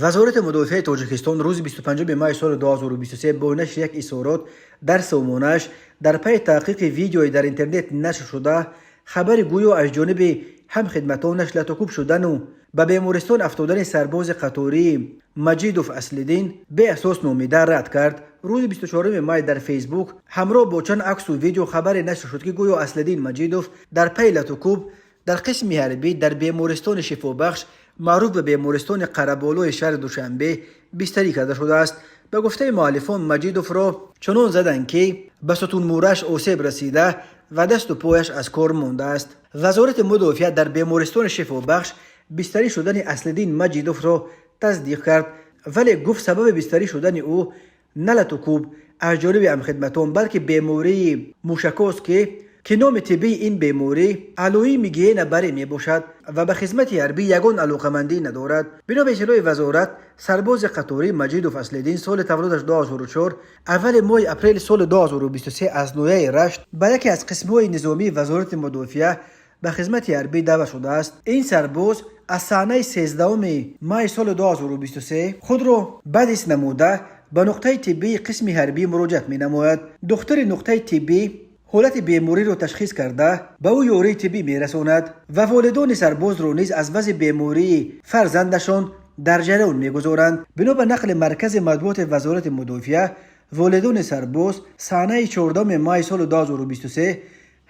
Вазорати мудофиаи Тоҷикистон рӯзи 25 май соли 2023 бо нашри як изҳорот дар сомонааш дар пайи таҳқиқи видеои дар интернет нашр шуда хабари гӯё аз ҷониби ҳамхидматонаш латукӯб шудану ба бемористон афтодани сарбози қатории Маҷидов Аслиддин беасос номида рад кард. Рӯзи 24 май дар Фейсбук ҳамроҳ бо чанд аксу видео хабаре нашр шуд, ки гӯё Аслиддин Маҷидов дар пайи латукӯб дар қисми ҳарбӣ дар бемористони Шифобахш, маъруф ба бемористони Қараболои шаҳри Душанбе, бистарӣ карда шудааст. Ба гуфтаи муаллифон, Маҷидовро чунон заданд, ки ба сутунмӯраш осеб расида ва дасту пояш аз кор мондааст. Вазорати мудофиа дар бемористони Шифобахш бистарӣ шудани Аслиддин Маҷидовро тасдиқ кард, вале гуфт, сабаби бистарӣ шудани ӯ на латукӯб аз ҷониби ҳамхидматон, балки бемории мушакоз, ки номи тиббии ин беморӣ алоими Гиена Барре мебошад ва ба хизмати ҳарбӣ ягон алоқамандӣ надорад. Бино ба иттилои вазорат, сарбози қаторӣ Маҷидов Аслиддин соли таваллудаш 2004, аввали моҳи апрели соли 2023 аз ноҳияи Рашт ба яке аз қисмҳои низомии Вазорати мудофиа ба хизмати ҳарбӣ даъват шудааст. Ин сарбоз аз саҳнаи 13 май соли 2023 худро бад ҳис намуда, ба нуқтаи тиббии қисми ҳарбӣ муроҷиат менамояд. Духтури нуқтаи тиббӣ ҳолати бемориро ташхис карда, ба ӯ ёрии тиббӣ мерасонад ва волидони сарбозро низ аз вазъи бемории фарзандашон дар ҷараён мегузоранд. Бино ба нақли маркази матбуоти Вазорати мудофиа, волидони сарбоз саҳнаи 14 май соли 2023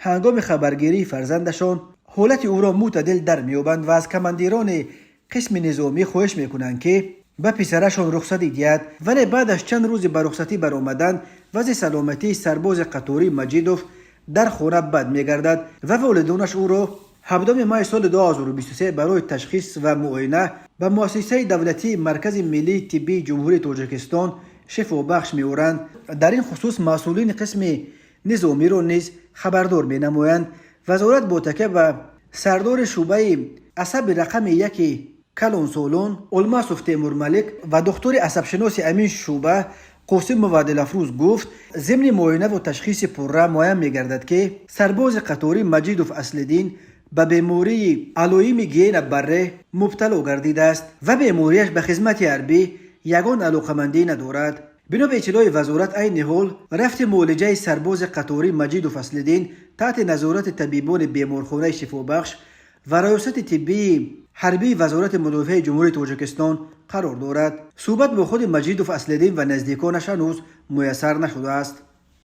ҳангоми хабаргирии фарзандашон ҳолати ӯро мӯътадил дар меёбанд ва аз командирони қисми низомӣ хоҳиш мекунанд, ки ба писарашон рухсатӣ диҳад. Вале баъд аз чанд рӯзи ба рухсатӣ баромадан вазъи саломатии сарбози қаторӣ Маҷидов дар хона бад мегардад ва волидонаш ӯро 7 май соли 2023 барои ташхис ва муоина ба муассисаи давлатии Маркази миллии тиббии Ҷумҳурии Тоҷикистон Шифобахш меоранд. Дар ин хусус масъулини қисми низомиро низ хабардор менамоянд. Вазорат бо такя ба сардори шӯъбаи асаби рақами яки калонсолон Олмасов Темурмалик ва духтури асабшиноси ҳамин шӯъба Қосимова Дилафрӯз гуфт, зимни муоинаву ташхиси пурра муайян мегардад, ки сарбози қаторӣ Маҷидов Аслиддин ба бемории алоими Гиена Барре мубтало гардидааст ва бемориаш ба хизмати ҳарбӣ ягон алоқамандӣ надорад. Бино ба иттилои вазорат, айни ҳол рафти муолиҷаи сарбози қаторӣ Маҷидов Аслиддин таҳти назорати табибони беморхонаи Шифобахш ва раёсати тиббии ҳарбии Вазорати мудофиаи Ҷумҳурии Тоҷикистон қарор дорад. Суҳбат бо худи Маҷидов Аслиддин ва наздиконаш ҳанӯз муяссар нашудааст.